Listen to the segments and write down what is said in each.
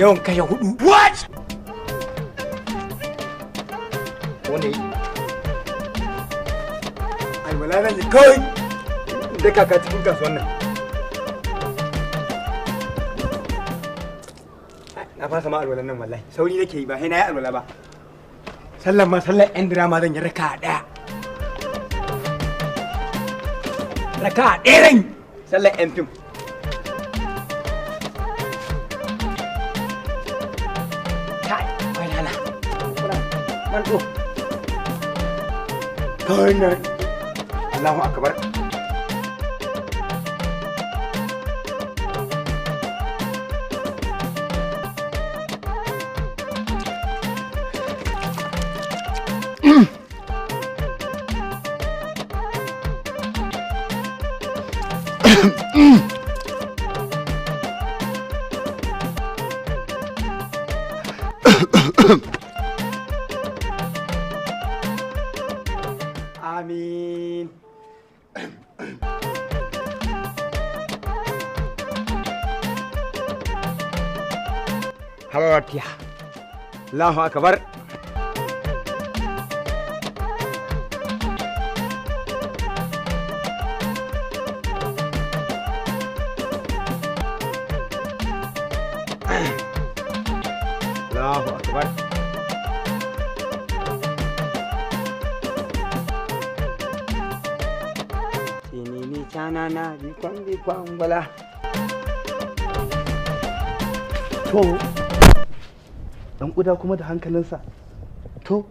Yawan kashe hudu. What? Wani alwala zan yi kawai da kaka cikin kasuwan nan. Na fasa ma alwalan nan wallahi. Sauri nake yi ba sai na yi alwala ba. Sallan ma sallan yan drama zan yi raka ɗaya. Raka ɗaya zan yi sallan yan fim. Kai, wai lala. Man ɗo. Kawai nan. Allahu akbar. Amin. Haratiya. Allahu akbar. Allahu akbar. Tinini chanana bikwan bikwan wala. To, dan kuda kuma da hankalinsa. To,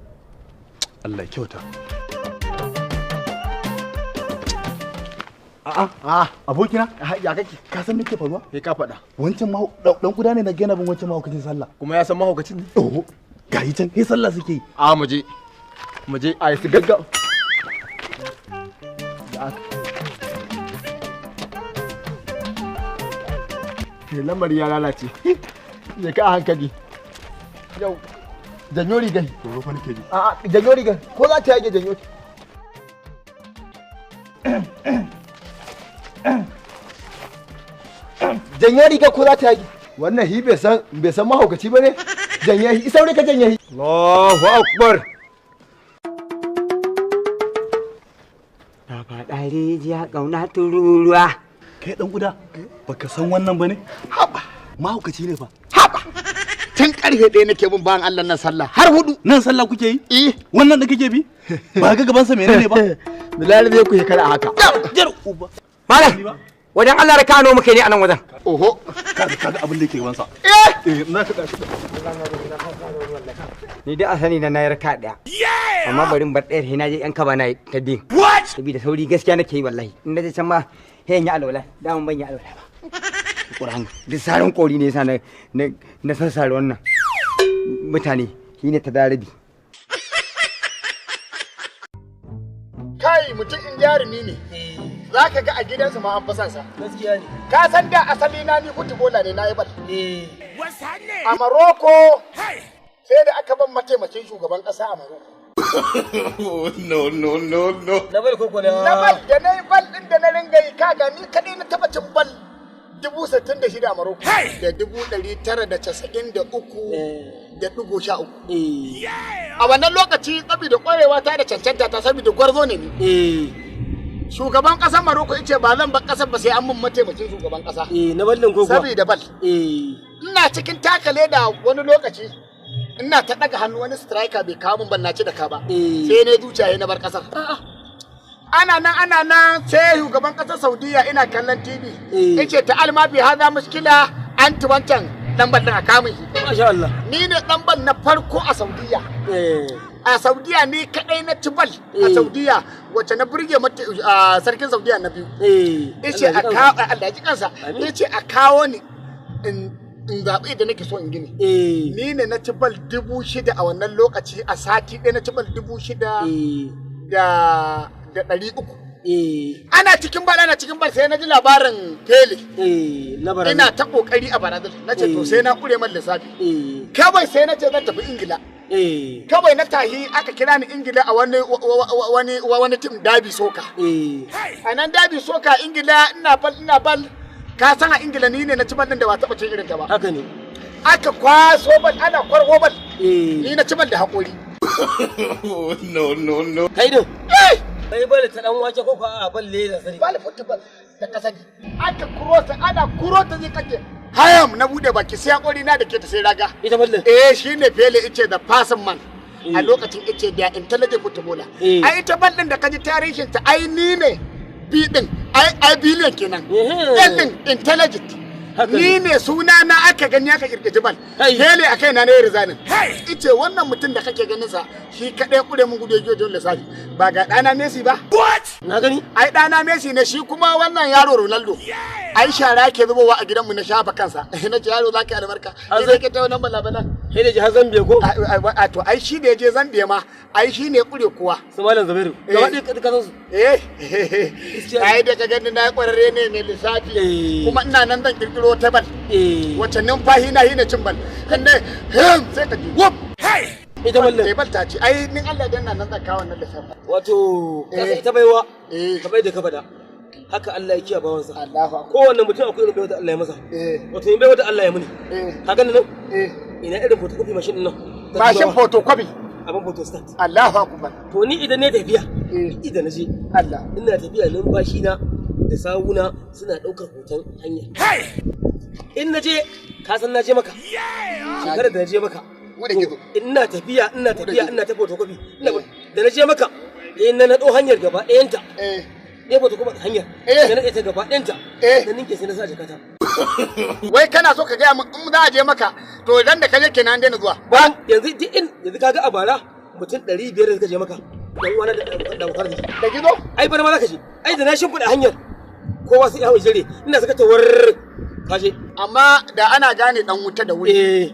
Allah ya kyauta. A'a, Ah, abokina, ya kake? ka san me ke faruwa? Sai ka faɗa. Wancan ma dan kuda ne na gina bin wancan mahaukacin sallah. Kuma ya san mahaukacin ne? Oho, gayi can, sai sallah suke yi. A mu je. Mu je a yi su gaggawa. Lamari ya lalace. Je ka a hankali. Yau, janyo rigar. Tsoro fa nake ji. A'a, janyo rigar. Ko za ta yage janyo. Janyo rigar ko za ta yage. Wannan hi bai san bai san mahaukaci ba ne? Janye hi, sauri ka janye hi. Allahu akbar. Ta faɗa rijiya ƙauna tururuwa. Kai dan kuda, baka san wannan bane? Haba, Mahaukaci ne fa. haba. Tun karfe 1 nake bin bayan Allah nan sallah har 4. Nan sallah kuke yi? Eh, Wannan da kake bi? Ba ga gabansa menene ba? Bilal zai ku shekara a haka. Jar uba. Malam, wajen Allah da kano muke ne a nan wajen. Oho. Kaga kaga abin da yake gabansa. Eh, Eh, na ka tashi. Ni dai a sani na na yi raka ɗaya. Amma bari in bar ɗayar sai na je yan kaba na yi ta biyu. Saboda sauri gaskiya nake yi wallahi. In na je can ma sai in yi alwala. Daman ban yi alwala ba. Ƙur'an duk sarin ƙori ne yasa na sassare wannan mutane shine ta darabi. Kai mutum in jarumi ne. Za ka ga a gidansa ma an fi son sa. Gaskiya ne. Ka san da asali na ni footballer ne na yi bal. Eh. A Maroko sai da aka ban mataimakin shugaban kasa a Maroko. Na bari koko na. Na bal da na yi bal din da na ringa yi kaga ni kaɗai na taɓa cin bal 66,000 a Maroko. Da 993.13. Eh. A wannan lokaci saboda ƙwarewa ta da cancanta ta saboda gwarzo ne ni. Eh. Shugaban ƙasar Maroko yace ba zan bar ƙasar ba sai an mun mataimakin shugaban ƙasa. Eh, na ballin koko. Saboda bal. Eh. Ina cikin taka leda wani lokaci ina ta ɗaga hannu wani striker bai kawo min ban na ci da ka ba. Eh. Sai na zuciya na bar ƙasar. Ana nan ana nan sai shugaban ƙasar Saudiya ina kallon TV. Eh. Yace ta alma bi haza mushkila anti wancan dan bal din a kamun shi. Masha Allah. Ni ne dan bal na farko a Saudiya. Eh. A Saudiya ni kadai na ci bal a Eh. Saudiya wacce na burge mata a sarkin Saudiya na biyu. Eh. Yace a kawo Allah ya ji kansa. Amin. Yace a kawo ni in in zaɓi da nake so in gini. Eh. Ni ne na ci bal 6,000 a wannan lokaci a sati ɗaya na ci bal 6,300. Eh. Eh. Ana cikin bal ana cikin bal sai na ji labarin Pele. Eh, na bara. Ina ta kokari a Brazil. Na ce to Eh. sai na kure man lissafi. Eh. Kawai sai na ce zan tafi Ingila. Eh. Kawai na tahi aka kira ni Ingila a wani wani wani tim Derby Soccer. Eh. A nan Derby Soccer Ingila ina bal ina bal ka san a Ingila ni ne na ci bal din da ba taɓa cin irin ta ba. Haka ne. Aka kwaso bal, ana kwarho bal. Ni na ci bal da haƙori. Kai din. Kai bal ta dan wake ko a bal leda sani. Bal football da ka sani. Aka kurota, ana kurota zai kake. Hayam, na bude baki sai haƙori na da ke ta sai raga. Ita ballin. Eh, shine Pele ice the passing man. A lokacin ice da intelligent footballer. Ai ita bal din da kaji tarihin ta, ai ni ne B din, ai billion kenan. L din intelligent. Ni ne suna na aka gani aka kirkiji bal. Pele a kai na ne rizanin. Ice wannan mutum da kake ganin sa shi kadai kure mun gudu yake wajen lissafi. Ba ga ɗana Messi ba? What? Na gani. Ai ɗana Messi ne, shi kuma wannan yaro Ronaldo. Ai shara ke zubowa a gidanmu na shafa kansa. Na ce yaro za ka yi albarka. Sai dai ke ta wannan balabalan. Sai da jihar Zambia ko? A to ai shi da ya je Zambia ma, ai shi ne kure kuwa. Su Malam Zubairu. Gaba ɗaya ka san su. Eh. Ai da ka gani na kwararre ne mai lissafi. Kuma ina nan zan kirkiro ta bal. Wacce numfashi na hina cin bal. Kan dai him sai ka ji wuf. Ita bal. Eh, bal ta ce ai nin Allah dan nan zan kawo wannan lissafi. Wato ka san ita baiwa. Kamar yadda ka faɗa. Haka Allah ya kiyaye bawansa. Allahu akbar. Kowanne mutum akwai irin baiwa da Allah ya masa. Wato in baiwa da Allah ya muni. Ka gani nan? Ina irin photocopy machine din nan. Mashin photocopy. Abin photostat. Allahu akbar. To ni idan ne tafiya, idan na je, Allah. Ina tafiya numfashi na da sawuna suna ɗaukar hoton hanya. In na je, ka san na je maka. Shekarar da na je maka. Ina tafiya, ina tafiya, ina ta photocopy. Da na je maka, eh na naɗo hanyar gaba ɗayanta. Ne photocopy hanyar. Na naɗe ta gaba ɗayanta. Na ninke sai na sa jakata. Wai kana so ka gaya min in za a je maka, to idan da ka je kenan an daina zuwa. Ba yanzu duk in yanzu kaga a bara mutum 500 da suka je maka. Dan uwana da abokan arziki. Da gizo? Ai bana ma za ka je. Ai da na shimfiɗa hanyar. Kowa sai ya hau jere. Ina saka ta war ka je. Amma da ana gane dan wuta da wuri.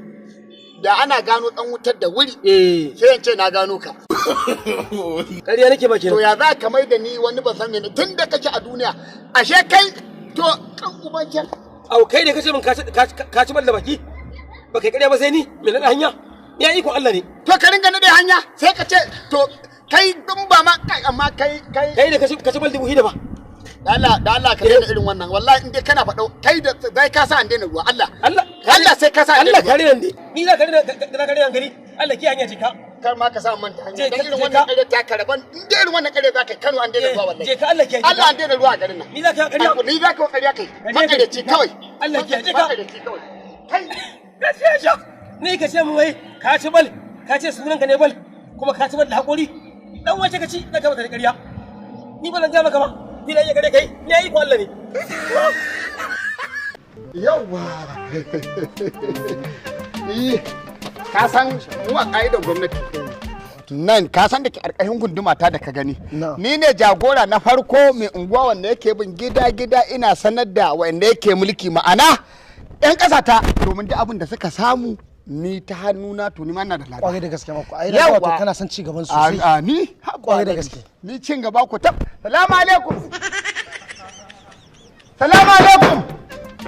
Da ana gano dan wutar da wuri. Sai in ce na gano ka. Ƙarya nake ba kenan. To ya za ka mai da ni wani ban san mene tun da kake a duniya. Ashe kai to kan uban. Au kai ne kace min ka ci da baki? Ba kai ƙarya ba sai ni me naɗa hanya? Ya iko Allah ne. To ka ringa naɗe hanya sai ka ce to kai dun ba ma kai amma kai kai. Kai ne ka ci bal 6,000 ba. Da Allah ka daina irin wannan, wallahi in dai kana faɗo kai da zai ka sa an daina ruwa Allah. Allah Allah sai ka sa an daina Allah kare nan ne. Ni za ka rena hankali. Allah ki hanya ce ka. Kar ma ka sa manta hanya. Dan irin wannan ƙarya ta karaban in dai irin wannan ƙarya za ka Kano an daina ruwa wallahi. Je ka Allah ki. Allah an daina ruwa a garin nan. Ni za ka ƙarya. Ni za ka ƙarya kai. Makareci kawai. Allah ki je ka. Makareci kawai. Kai. Gaskiya sha. Ni ka ce mu wai ka ci bal, ka ce sunan ka ne bal, kuma ka ci bal da hakuri. Dan wace ka ci da ka mata ƙarya. Ni ba zan ga maka ba. Ni da iya ƙarya kai, ni ai ko Allah ne. Yawwa. Ka san mu a ƙa'idar gwamnati nan, ka san da ke ƙarƙashin gunduma ta da ka gani, ni ne jagora na farko mai unguwa wanda yake bin gida gida ina sanar da wanda yake mulki, ma'ana yan ƙasa ta, domin duk abin da suka samu ni ta hannuna, to ni ma ina da lada. Kwarai da gaske mako, ai na wato kana son ci gaban sosai. A ni kwarai da gaske ni cin gaba ku tab. Salamu alaikum, salamu alaikum.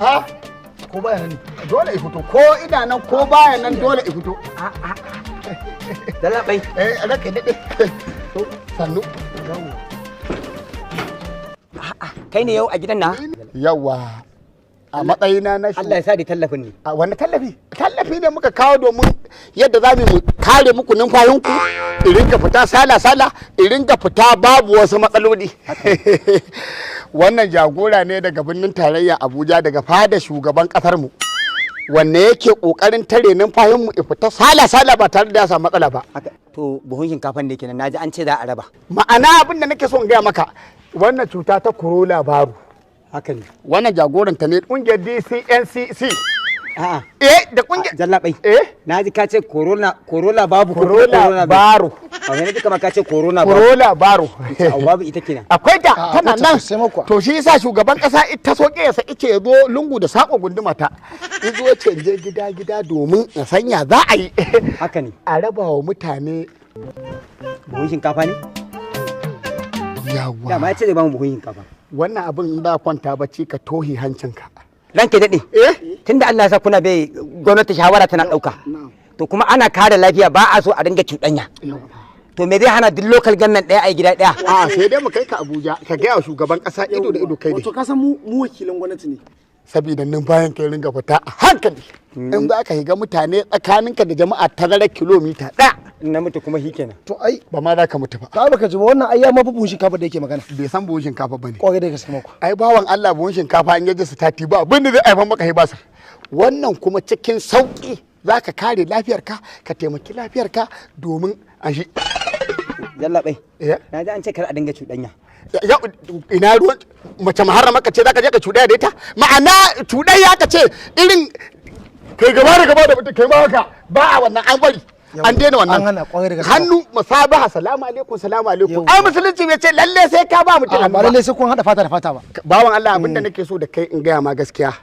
Ha ko baya nan? Dole i fito, ko ina nan ko baya nan, dole i fito. Dala bai. Eh, ranka dade. Sannu. Kai ne yau a gidan na? Yawa. A matsayina na Allah ya sa da tallafin ne. A wani tallafi? Tallafi ne muka kawo domin yadda za mu kare muku numfashinku, in rinka fita sala sala, in rinka fita babu wasu matsaloli. Wannan jagora ne daga birnin tarayya Abuja, daga fada shugaban kasar mu. Wanne yake kokarin tare numfashin mu fita sala sala ba tare da ya samu matsala ba. To buhun shinkafan ne kenan naji an ce za a raba. Ma'ana abin da nake so in gaya maka, wannan cuta ta corona babu. Haka ne. Wannan jagoranta ne kungiyar DCNCC. A'a. Eh, da kungiyar Jallabai. Eh? Naji ka ce corona, corona babu ko Corona baro. A wani duka ma ka ce corona babu. Corona baro. Au babu ita kenan. Akwai ta, tana nan. Nan. To shi yasa shugaban kasa ita soke ya sa ice ya zo lungu da sako gunduma ta. Izo ya ce in je gida gida domin in sanya za a yi. Haka ne. A raba wa mutane. Buhun shinkafa ne? Yawa. Dama ya ce zai ba mu buhun shinkafa. Wannan abin in za kwanta bacci ka tohi hancinka. Ranke daɗe. Eh? Tunda Allah ya sa kuna bai gwamnati shawara tana ɗauka. To kuma ana kare lafiya, ba a so a dinga cuɗanya. To me zai hana duk local government ɗaya a gida ɗaya? A sai dai mu kai ka Abuja ka gaya wa shugaban kasa ido da ido kai ne. Wato ka san mu wakilan gwamnati ne. Saboda nan bayan kai ringa fita a hankali. In za ka shiga mutane tsakaninka da jama'a tazarar kilomita 1. In na mutu kuma shikenan. To ai Ba ma za ka mutu ba. Ta baka ji ba, wannan ai ya mafi buhun shinkafa da yake magana. Bai san buhun shinkafa ba ne. Kwarai da gaske mako. Ai bawan Allah, buhun shinkafa in yaji sitati ba abin da zai haifar maka hibasa. Wannan kuma cikin sauki za ka kare lafiyarka, ka taimaki lafiyarka domin a shi. Jallaɓai. Eh? Na ji an ce kar a dinga cuɗanya. Ya, ina ruwan mace muharrama ka ce za ka je ka cuɗaya da ita? Ma'ana cuɗaya ka ce irin kai gaba da gaba da mutum kai ma haka ba a wannan, an bari. An daina wannan. An hana, kwarai da gaske. Hannu musabaha, salamu alaikum, salamu alaikum. Yawwa. Ai musulunci bai ce lalle sai ka ba mutum A hannu ba ba. lallai sai kun hada fata da fata ba. Bawan Allah, abinda nake so da kai in gaya ma gaskiya,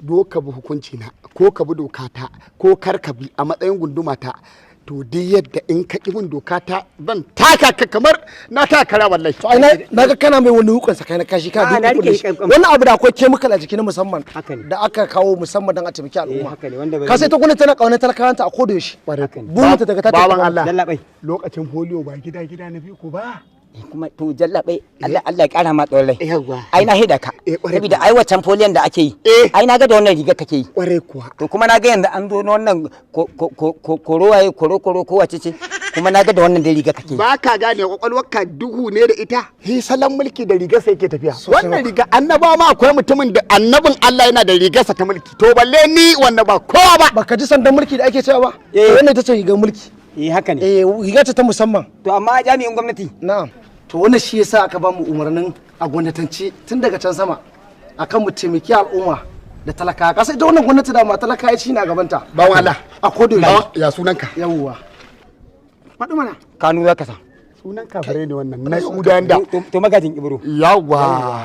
do ka bi hukunci na ko ka bi doka ta ko kar ka bi a matsayin gunduma ta. To duk yadda in ka ki bin doka ta, zan taka ka kamar na taka kara wallahi. To ai na ga kana mai wani hukun sakai na kashi ka Ah, na duk rike shi. shi kam- Wannan abu da akwai chemical a jiki na musamman Haka ne. da aka kawo musamman don a taimaki al'umma. Haka ne, wanda ba Ka sai ta gwamnati tana kaunar talakawanta a koda yaushe. Haka ne. Burinta daga ta Bawan Allah, Jallaɓai. lokacin polio ba gida gida na bi ku ba. Kuma to jallaɓai, Allah Allah ya kara ma tsawon rai. Yawwa. Ai na hida ka. Eh, kwarai. Saboda ai waccan foliyan da ake yi. Eh. Ai na ga da wannan riga kake yi. Kwarai kuwa. To kuma na ga yanzu an zo na wannan koro waye koro koro ko wace ce, kuma na ga da wannan dai riga kake yi. Ba ka gane kwakwalwarka duhu ne da ita. Hi salon mulki da rigarsa yake tafiya. Wannan riga annabawa ma akwai mutumin da annabin Allah yana da rigarsa ta mulki, to balle ni wanda ba kowa ba. Baka ji sandan mulki da ake cewa ba? Eh. To wannan ita ce rigar mulki. Eh, haka ne. Eh, riga ce ta musamman. To amma jami'in gwamnati. Na'am. To wannan shi yasa aka ba mu umarnin a gwamnatance tun daga can sama akan mu taimaki al'umma da talaka. Ka sai ita wannan gwamnati da ma talaka ya ci na gabanta. Bawan Allah. A koda yaushe. Ya sunanka? Yawwa. Faɗi mana. Kanu za ka sa. Sunan kafare ne wannan na Yahudawan da. To magajin Ibro. Yawa.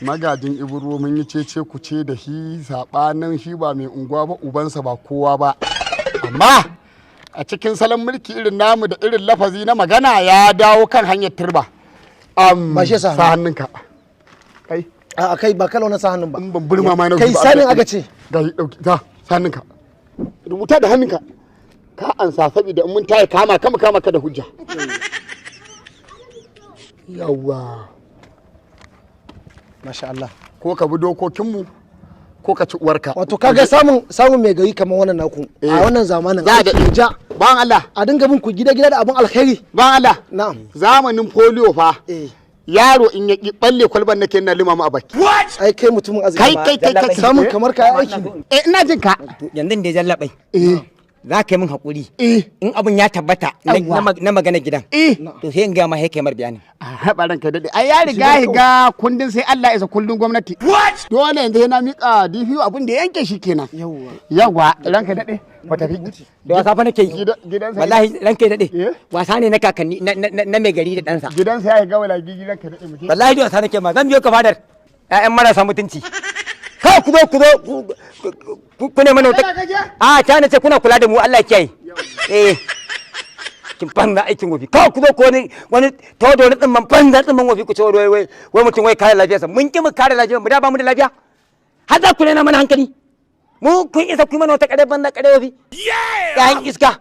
Magajin Ibro, mun yi cece ku ce da shi sabanin shi ba mai unguwa ba, ubansa ba kowa ba. Amma a cikin salon mulki irin namu da irin lafazi na magana ya dawo kan hanyar turba. Ba shi ya sa Sa hannunka. Kai, A kai ba kala wannan sa hannun ba. in ban burma ma na Kai zuba sanin a- aka ce. Ga shi dauki ta sa hannunka. Rubuta da hannunka. Ka ansa saboda in mun taye kama kama kama ka da hujja. Yawwa. Masha Allah. Ko ka bi dokokinmu ko ka ci uwarka. Wato kaga samun mai gari kamar wannan naku a wannan zamanin. Za da aiki ja Bawan Allah, a dinga bin ku gida gida da abun alkhairi. bawan Allah. Na'am. Zamanin polio fa. Eh. Yaro in ya ki balle kwalban nake na limama a baki. Ai kai mutumin arziki. Kai kai kai kai. Samun kamar ka aiki ne. Eh, ina jin ka. To yanzu dai jallaɓai. Eh. Za ka yi min haƙuri. Eh. In abun ya tabbata na magana gidan. Eh. To sai in gaya ma sai kai mar bayani. A haɓa ranka daɗe. Ai ya riga higa kundin sai Allah isa kundin gwamnati. What? Dole yanzu yana miƙa DPO abin da ya yanke shi kenan. Yawwa. Yawwa, ranka daɗe. Ba tafi. Da wasa fa nake yi. Gidansa. Wallahi ranka ya daɗe. Eh? Wasa ne na kakanni na mai gari da ɗansa. Gidansa ya higa wala gigi, ranka daɗe mutum. Wallahi da wasa nake ma, zan biyo ka fadar. Ƴaƴan marasa mutunci. Kawai ku zo ku zo ku ne mana wata. A ta nace kuna kula da mu, Allah ya kiyaye. Eh. Kin banza aikin wofi. Kawai ku zo ku wani wani tawo da wani tsimman banza tsimman wofi ku ce wai wai wai mutum wai kare lafiyarsa. Mun ki mu kare lafiyar mu, da ba mu da lafiya. Har za ku rena mana hankali. Mu kun isa ku yi mana wata kare banza kare wofi. Ƴaƴan iska.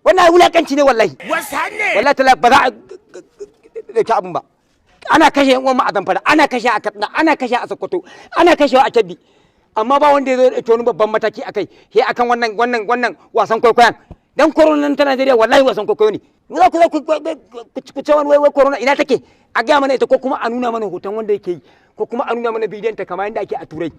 Wannan wulakanci ne wallahi. Wallahi tala ba za a dauki abin ba. Ana kashe yan uwan mu a Zamfara, ana kashe a Katsina, ana kashe a Sokoto, ana kashe a Kebbi, amma ba wanda ya zo ya ɗauki wani babban mataki akai he akan wannan wasan kwaikwayon dan corona nan ta Najeriya. Wallahi wasan kwaikwayo ne. Mu za ku zo ku ce wani wai wai corona ina take? A gaya mana ita ko kuma a nuna mana hoton wanda yake yi ko kuma a nuna mana bidiyon ta kamar yadda ake a Turai.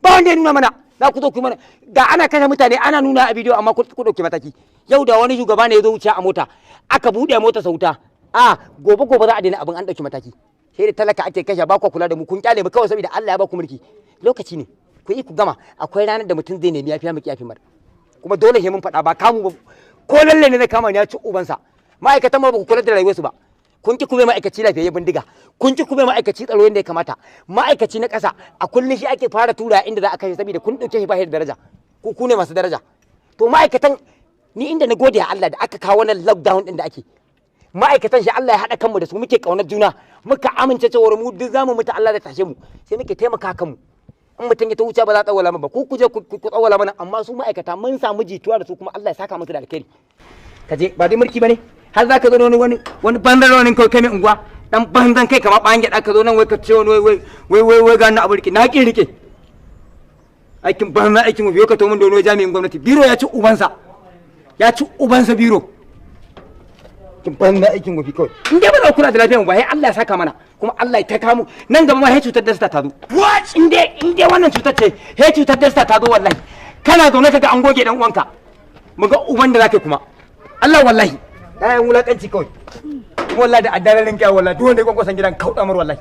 Ba wanda ya nuna mana. Za ku zo ku yi mana ga ana kashe mutane ana nuna a bidiyo, amma ku ɗauki mataki. Yau da wani shugaba ne ya zo wuce a mota aka buɗe mota sauta a gobe gobe za a daina abin, an ɗauki mataki. Sai da talaka ake kashe, ba ku kula da mu, kun kyale mu kawai saboda Allah ya ba ku mulki. Lokaci ne ku yi ku gama. Akwai ranar da mutum zai nemi yafiya, mu ki yafi mar. Kuma dole sai mun faɗa, ba kamu ba ko lalle ne zai kama ni ya ci ubansa. Ma'aikatan ma ba ku kula da rayuwarsu ba. Kun ki kuma ma'aikaci lafiyayye bindiga, kun ki kuma ma'aikaci tsaro yadda ya kamata. Ma'aikaci na ƙasa a kullum shi ake fara tura inda za a kashe saboda kun ɗauke shi ba shi da daraja. Ku ku ne masu daraja. To ma'aikatan ni inda na gode Allah da aka kawo wannan lockdown din da ake, ma'aikatan shi Allah ya haɗa kanmu da su, muke ƙaunar juna, muka amince cewar mu duk zamu mutu Allah zai tashe mu, sai muke taimaka kanmu. In mutum ya ta wuce ba za a tsawala mana ba, ku kuje ku tsawala mana, amma su ma'aikata mun samu jituwa da su, kuma Allah ya saka musu da alkhairi. Ka je ba dai mulki bane har za ka zo wani wani wani banzan wani kai kai mai unguwa dan banzan kai kamar bayan gyaɗa, ka zo nan wai ka ce wani wai wai wai wai wai ga na abu rike na kin rike. Aikin banza, aikin mu biyo ka to mun dono jami'in gwamnati. Biro ya ci ubansa, ya ci ubansa biro. Aikin banza, aikin gofi kawai. In dai ba za ku kula da lafiyar mu ba, sai Allah ya saka mana, kuma Allah ya ta kamu nan gaba ma sai cutar dasta ta zo. What? In dai wannan cutar ce, sai cutar dasta ta zo wallahi. Kana zaune kaga an goge dan uwanka, mu ga uban da zaka yi kuma. Allah wallahi, ayan wulakanci kawai. Kuma wallahi da addalarin kya, wallahi duk wanda ya kwankwasan gidan kauɗa mar wallahi.